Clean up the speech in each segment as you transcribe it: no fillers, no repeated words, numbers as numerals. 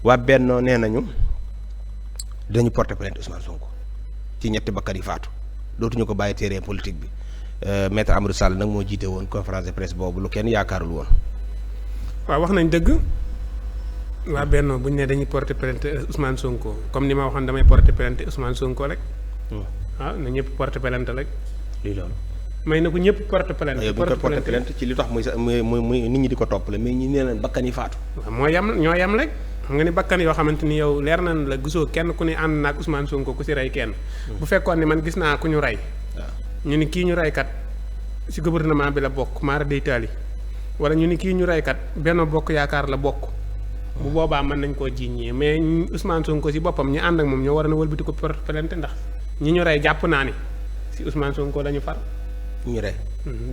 waa Benno nee nañu dañu porter plainte Ousmane Sonko ci ñetti bakkan yi faatu dootuñu ko bàyyi terrain politique bi maître Amadou Sall nag moo jiite woon conférence de presse boobu lu kenn yaakaarul woon. waaw wax nañ dëgg waa Benno bu ñu ne dañuy porter plainte Ousmane Sonko comme ni ma waxoon damay porter plainte Ousmane Sonko rek. waaw na ñëpp porter plainte rek. lii loolu. may na ko ñëpp porter plainte. porter plainte ci li tax muy nit ñi di ko toppale mais ñi nee leen bakkan yi faatu. waaw ñoo yem rek. xam nga ni bakkan yoo xamante ni yow leer na la gisoo kenn ku ne ànd naag Ousmane Sonko ku si rey kenn. bu fekkoon ni man gis naa ku ñu rey. ñu ni kii ñu reykat si gouvernement bi la bokk maara day taali wala ñu ni kii ñu reykat Benno Bokk Yaakaar la bokk. bu boobaa mën nañ koo jiiñee mais Ousmane Sonko si boppam ñu ànd ak moom ñoo war na wëlbati ko porte plainte ndax ñi ñu rey jàpp naa ni si Ousmane Sonko la ñu far. ñu rey.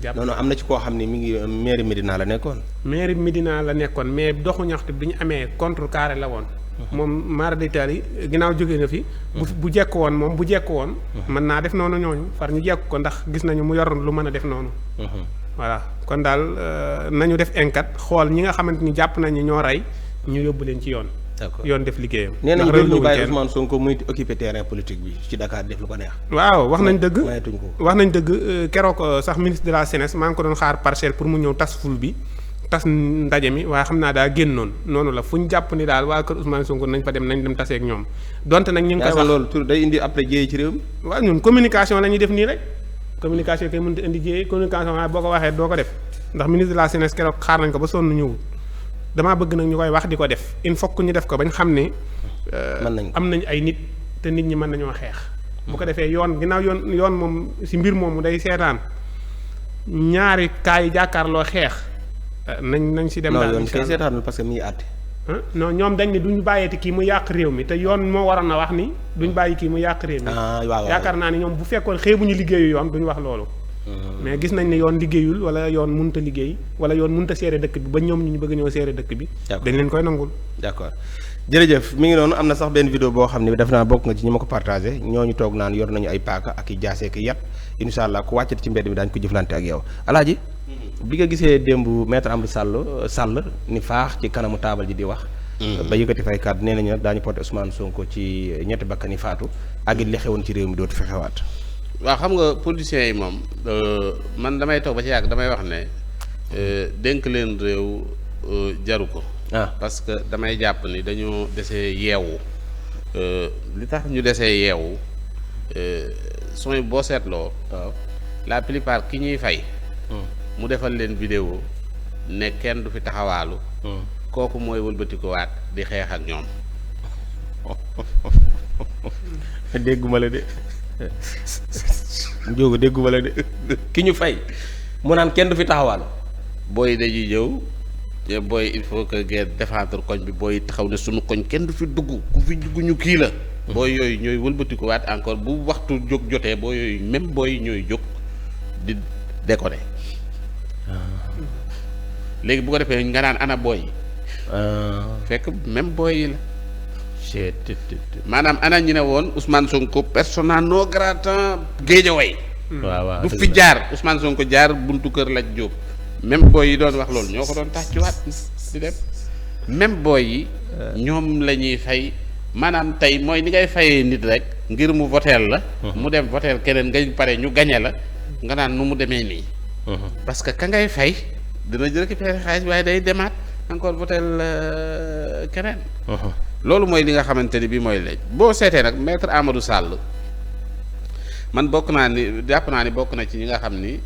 jàpp non am na ci koo xam ne mi ngi mairie Médina la nekkoon. mairie Médina la nekkoon mais doxu ñaxtu bi ñu amee contrecarré la woon. moom Mara Deytaali ginnaaw jóge na fi. bu jekk woon moom bu jekk woon. mën naa def noonu ñooñu far ñu jekk ko ndax gis nañu mu yor lu mën a def noonu. voilà kon daal nañu def enquête xool ñi nga xamante ni jàpp nañu ñoo rey ñu yóbbu leen ci yoon. d'accord yoon def liggéeyam. nee nañu doon ñu bàyyi Ousmane Sonko muy occupé terrain politique bi ci Dakar def lu ko neex. waaw wax nañ dëgg mayetuñ ko. wax nañ dëgg keroog sax ministre de la jeunesse maa ngi ko doon xaar parcelle pour mu ñëw tas ful bi tas ndaje mi waaye xam naa daa génnoon noonu la fu ñu jàpp ni daal waa kër Ousmane Sonko nañ fa dem nañ dem taseeg ñoom donte nag ñu ngi koy wax loolu tur day indi après jéey ci réew mi. waaw ñun communication la ñuy def nii rek communication kay mënut a indi jéey communication waaye boo ko waxee doo ko def ndax ministre de la jeunesse keroog xaar nañ ko ba sonn ñëwul damaa bëgg nag ñu koy wax di ko def il faut que ñu def ko bañ xam ne am nañ ay nit te nit ñi mën nañoo xeex bu ko defee yoon ginnaaw yoon moom si mbir moomu day seetaan ñaari kaa yi jàkkaarloo xeex nañ si dem daal yoon kay seetaanul parce que mi ngi àtte non ñoom dañ ne duñ bàyyeeti kii mu yàq réew mi te yoon moo waroon a wax ni duñ bàyyi kii mu yàq réew mi yaakaar naa ni ñoom bu fekkoon xeebuñu liggéeyu yoon duñ wax loolu mais gis nañ ne yoon liggéeyul wala yoon mënta liggéey wala yoon mënta seere dëkk bi ba ñoom ñu bëgg ñoo seere dëkk bi dañ leen koy nangul d'accord jërëjëf mi ngi noonu am na sax benn vidéo boo xam ne def naa bokk nga ci ñi ma ko partagé ñooñu toog naan yor nañu ay paaka ak i jaasee ki yat incha allah ku wàccati ci mbedd bi daañu ko jëflante ak yow alaaji bi nga gisee démb maître Amadou Sall ni faax ci kanamu taabal ji di wax ba yëkkati fay kàddu nee nañu nag daañu porté Ousmane Sonko ci ñetti bakkan yi faatu ak it li xewoon ci réew mi dootu fi xewaat waaw xam nga politiciens yi moom man damay toog ba ci yàgg damay wax ne dénk leen réew jaru ko parce que damay jàpp ni dañoo desee yeewu li tax ñu desee yeewu sooy boo seetloo waaw la plupart ki ñuy fay mu defal leen vidéo ne kenn du fi taxawaalu kooku mooy wëlbatikuwaat di xeex ak ñoom dégguma la de njóogu dégguma la de ki ñu fay mu naan kenn du fi taxawaalu booy dañuy ñëw booy il faut que ngeen défendre koñ bi booy taxaw ne suñu koñ kenn du fi dugg ku fi dugg ñu kii la booy yooyu ñooy wëlbatikuwaat encore bu waxtu jóg jotee booy yooyu même booy ñooy jóg di déconner léegi bu ko defee nga naan ana booy fekk même booy yi la maanaam ana ñu ne woon Ousmane Sonko persona non grata Guédiawaye waaw du fi jaar Ousmane Sonko jaar buntu kër Lat Diop même booy yi doon wax loolu ñoo ko doon tàccuwaat di dem même booy yi ñoom la ñuy fay maanaam tey mooy ni ngay fayee nit rek ngir mu voteel la mu dem voteel keneen nga pare ñu gañe la nga naan nu mu demee nii parce que ka ngay fay dina récupérer xaalis waaye day demaat encore voteel keneen loolu mooy li nga xamante ni bii mooy léegi boo seetee nag maître Amadou Sall man bokk naa ni jàpp naa ni bokk na ci ñi nga xam ni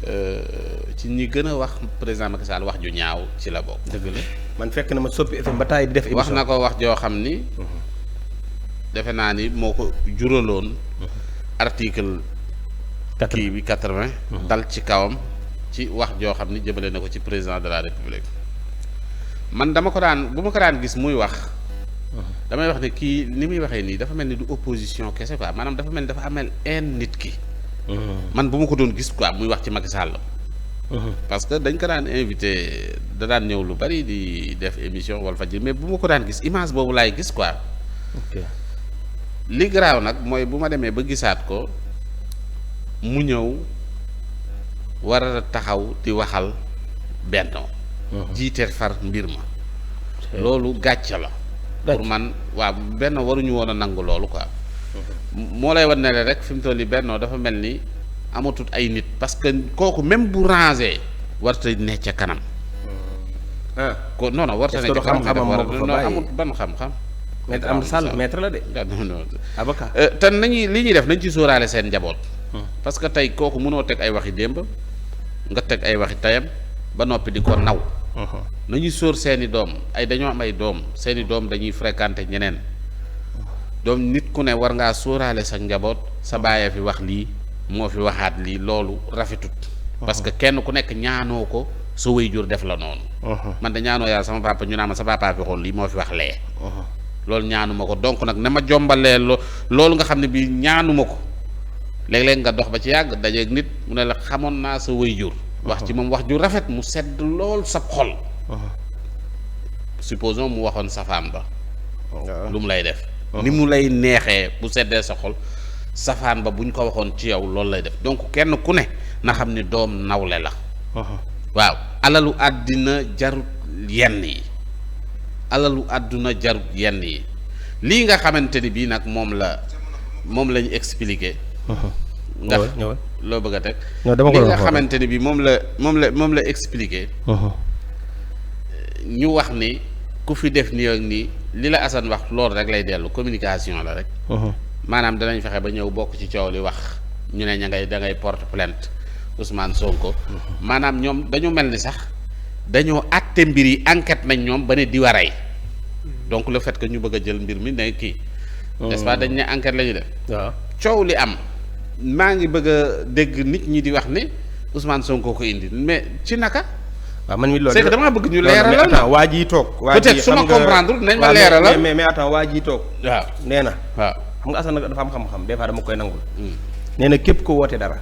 ci ñi gën a wax président Macky Sall wax ju ñaaw ci la bokk. dëgg la man fekk na ma soppi FM ba taay di def émission wax na ko wax joo xam ni defe naa ni moo ko juraloon article kii bi 80 dal ci kawam ci wax joo xam ni jëmale na ko ci président de la république man dama ko daan bu ma ko daan gis muy wax damay wax ne kii ni muy waxee nii dafa mel ni du opposition kese quoi maanaam dafa mel ni dafa amel een nit ki man bu ma ko doon gis quoi muy wax ci Macky Sall parce que dañ ko daan invité da daan ñëw lu bari di def émission Walfadjri mais bu ma ko daan gis image boobu laay gis quoi li garaaw nag mooy bu ma demee ba gisaat ko mu ñëw war a taxaw di waxal Benno jiite far mbir ma loolu gàcce la pour man waaw benn waruñu woon a nangu loolu quoi. moo lay wan ne rek fi mu toll nii bennoo dafa mel ni amatut ay nit parce que kooku même bu rangé warta ne ca kanam. ko non non warta ne ca kanam amut ban xam-xam. maître am sàll maître la de. non avocat. te nañuy li ñuy def nañ ci sóoraale seen njaboot. parce que tey kooku mënoo teg ay waxi démb nga teg ay waxi tayam ba noppi di ko naw. nañuy sóor seeni doom ay dañoo am ay doom seeni doom dañuy fréquenter ñeneen doom nit ku ne war ngaa sóoraale sa njaboot sa baay fi wax lii moo fi waxaat lii loolu rafetut. parce que kenn ku nekk ñaanoo ko sa waajur def la noonu. man de ñaanoo yàlla sama papa ñu naa ma sa papa fi xool lii moo fi wax lee. loolu ñaanuma ko donc nag ne ma jombalee loolu nga xam ne bii ñaanuma ko léeg-léeg nga dox ba ci yàgg dajeeg nit mu ne la xamoon naa sa waajur wax ci moom wax ju rafet mu sedd lool sab xol. supposons mu waxoon safaan ba. lu mu lay def. ni mu lay neexee bu seddee sa xol safaan ba buñ ko waxoon ci yow loolu lay def donc kenn ku ne na xam ni doom nawle la. waaw alalu àddina jarut yenn yi. alalu àdduna jarut yenn yi lii nga xamante ni bii nag moom lañu expliqué. ndax loo bëgg a teg. li nga xamante ni bii moom la expliqué. ñu wax ni ku fi def nii ak nii li la Assane wax loolu rek lay dellu communication la rek. maanaam danañ fexe ba ñëw bokk ci coow li wax ñu ne da ngay porte plainte Ousmane Sonko. maanaam ñoom dañu mel ni sax dañoo àtte mbir yi enquête nañ ñoom ba ne di waray donc le fait que ñu bëgg a jël mbir mi ne kii. n'est-ce pas dañ ne enquête la ñu def. waaw coow li am. maa ngi bëgg a dégg nit ñi di wax ne Ousmane Sonko ko indi mais ci naka. waaw man mi loolu c'est que damaa bëgg ñu leeralal attends waa ji toog. waa ji peut-être su ma comprendre nañ ma leeralal mais attends waa ji toog. waaw nee na. waaw xam nga Assane dafa am xam-xam des fois dama koy nangul. nee na képp ko woote dara.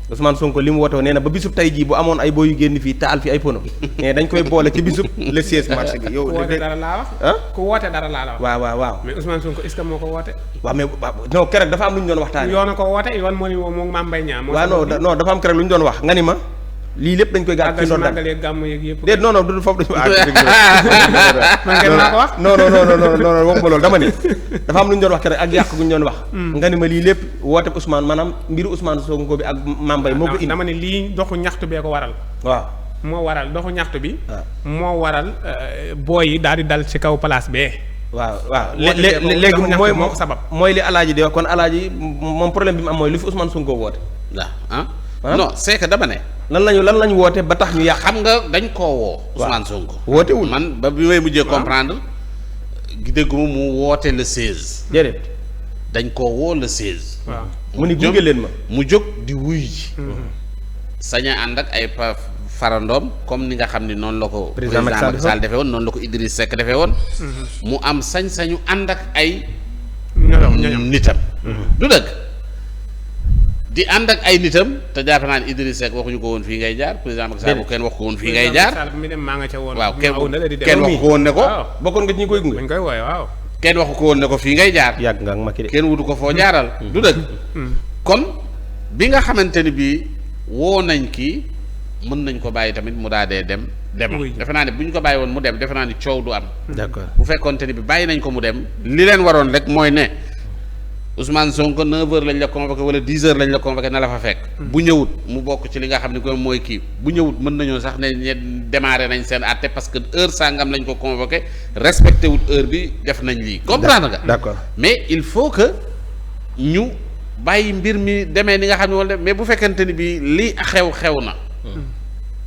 Ousmane Sonko li mu woote nee na ba bisub tey jii bu amoon ay boo yu génn fii taal fi ay pono. mais dañ koy boole ci bisub le 16 mars bi. yow ku woote dara laa wax. ku woote dara laa la wax. waaw. mais Ousmane Sonko est-ce que moo ko woote. waaw mais non keroog dafa am lu ñu doon waxtaanee. yoon a ko woote yoon moo ni moom Mame Mbaye Niang. waaw non dafa am keroog lu ñu doon wax nga ni ma. lii lépp dañ koy gàtt ci ndox màggalee gàmm yeeg yëpp. déet non du foofu dañu man ngeen maa ko wax. non waxuma loolu dama ni dafa am lu ñu doon wax keroog ak yàq gu ñu doon wax. nga ni ma lii lépp woote Ousmane maanaam mbiru Ousmane Sonko bi ak Mame Mbaye moo ko indi. dama ne lii doxu ñaxtu bee ko waral. waaw moo waral doxu ñaxtu bi. moo waral booy yi daal di dal ci kaw place bee. waaw léegi mooy li alaaji di wax kon alaaji moom problème bi mu am mooy lu fi Ousmane Sonko woote. waaw non c'est que dama ne. lan lañu woote ba tax ñu yàq. xam nga dañ koo woo. Ousmane Sonko woote wul man ba bi may mujjee comprendre. dégguma mu woote le 16. déedéet. dañ koo woo le 16. waaw mu ni gunge leen ma. mu jóg di wuy ji. sañ a ànd ak ay farandoom comme ni nga xam ni noonu la ko. président Macky Sall defee woon noonu la ko Idriss Seck defee woon. mu am sañ-sañu ànd ak ay. nitam. du dëgg. di ànd ak ay nitam te jàpp naa ne Idriss Seck waxuñu ko woon fii ngay jaar président Macky Sall bu kenn wax ko woon fii ngay jaar. waaw kenn waxu ko woon ne ko. bokkoon nga ci ñi koy gunge. dañ koy wooye waaw. kenn waxu ko woon ne ko fii ngay jaar. yàgg nga ak Macky de. kenn wutu ko foo jaaral. du dëgg. kon bi nga xamante ni bii woo nañ kii mën nañ ko bàyyi tamit mu daa dee dem. defe naa ne bu ñu ko bàyyi woon mu dem defe naa ni coow du am. d'accord bu fekkoonte ni bi bàyyi nañ ko mu dem li leen waroon rek mooy ne. Ousmane Sonko 9h lañ la convoqué wala 10h lañ la convoqué na la fa fekk. bu ñëwut mu bokk ci li nga xam ne ko mooy kii bu ñëwut mën nañoo sax ne démarré nañ seen àtte parce que heure sangam lañ ko convoqué respecté wut heure bi def nañ lii. comprendre nga. d'accord mais il faut que ñu bàyyi mbir mi demee ni nga xam ne wala mais bu fekkente ni bi li xew na.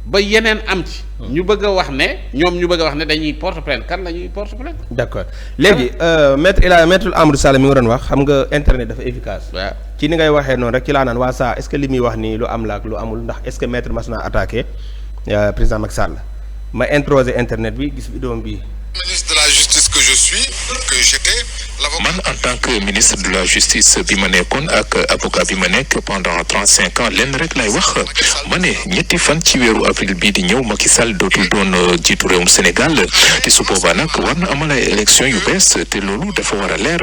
ba yeneen am ci. ñu bëgg a wax ne dañuy porte plainte kan la ñuy porte plainte. d'accord léegi maître Amadou Sall mi nga doon wax xam nga internet dafa efficace. waaw ci ni ngay waxee noonu rek ci laa naan waa saa est-ce que li muy wax nii lu am la ak lu amul ndax est-ce que maître mas naa attaqué président Macky Sall ma introsé internet bi gis vidéo bi. ministre de la justice que je suis que j'étais man en tant que ministre de la justice bi ma nekkoon ak avocat bi ma nekk pendant 35 ans lenn rek lay wax ma ne ñetti fan ci weeru avril bii di ñëw Macky Sall dootul doon jiitu réewum Sénégal te su boobaa nag war na amal ay élection yu bees te loolu dafa war a leer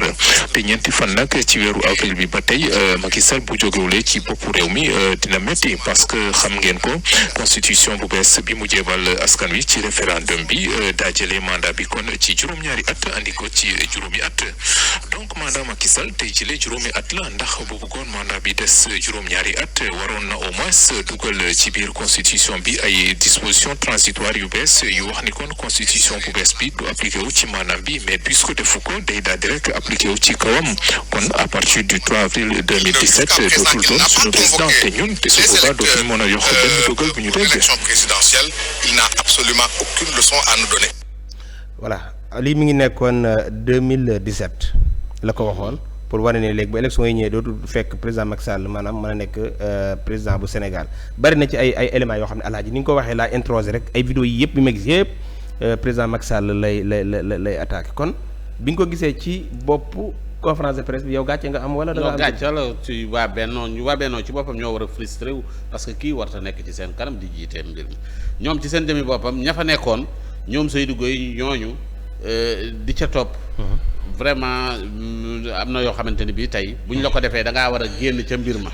te ñeenti fan nag ci weeru avril bi ba tey Macky Sall bu jógewulee ci boppu réew mi dina métti parce que xam ngeen ko constitution bu bees bi mu jébal askan wi ci référendum bi daa jëlee mandat bi kon ci juróom-ñaari at andi ko ci juróomi at donc mandat Macky Sall tey jëlee juróomi at la ndax bu bëggoon mandat bi des juróom-ñaari at waroon na au moins dugal ci biir constitution bi ay dispositions transitoires yu bees yu wax ni kon constitution bu bees bi du appliqué wu ci maanaam bi mais puisque defu ko day daal di rek appliqué wu ci kawam kon à partir du 3 avril 2017 dootul doon suñu président te ñun te su boobaa dootuñu mën a yokk benn dogal bu ñu dégg. L'élection présidentielle, il n'a absolument aucune leçon à nous donner. voilà lii mi ngi nekkoon 2017 la ko waxoon pour wane ne léegi bu élection yi ñëwee dootul fekk président Macky Sall maanaam mën a nekk président bu Sénégal bari na ci ay éléments yoo xam ne alaaji ni nga ko waxee laa introsé rek ay vidéo yi yëpp bi ma gis yëpp président Macky Sall lay attaqué kon bi nga ko gisee ci bopp conférence de presse bi yow gàcce nga am wala. da nga am gàcce la ci waa Bennoo ci boppam ñoo war a frustré wu parce que kii warta nekk ci seen kanam di jiitee mbir mi ñoom ci seen jëmi boppam ña fa nekkoon ñoom Seydou Gueye ñooñu di ca topp. vraiment am na yoo xamante ni bii tey bu ñu la ko defee da ngaa war a génn ca mbir ma.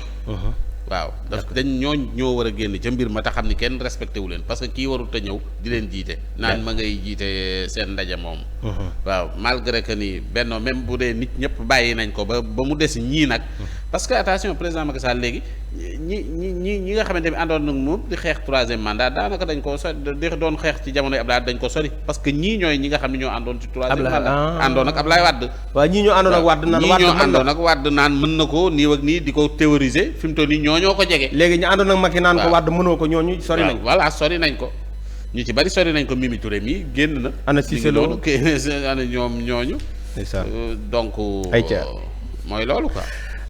waaw dañ ñoo war a génn ca mbir ma te xam ni kenn respecté wu leen parce que kii warut a ñëw di leen jiite naan ma ngay jiite seen ndaje moom. waaw malgré que ni Benno même bu dee nit ñëpp bàyyi nañ ko ba mu des ñii nag. parce que attention président Macky Sall léegi ñi nga xamante ni àndoon nag moom di xeex troisième mandat daanaka dañ ko sori di doon xeex ci jamonoy Abdoulaye dañ ko sori parce que ñii ñooy ñi nga xam ne ñoo àndoon ci troisième mandat àndoon ak Abdoulaye Wade. waaw ñii ñoo àndoon ak Wade naan ñii ñoo àndoon ak Wade naan mën na ko nii ak nii di ko théoriser fi mu toll nii ñoo ko jege. léegi ñu àndoon ak Macky naan ko Wade mënoo ko ñooñu sori nañ ko. voilà sori nañ ko ñu ci bari sori nañ ko Mimi Touré mi génn na. ana Cissé Lo ana ñoom ñooñu. donc mooy loolu quoi.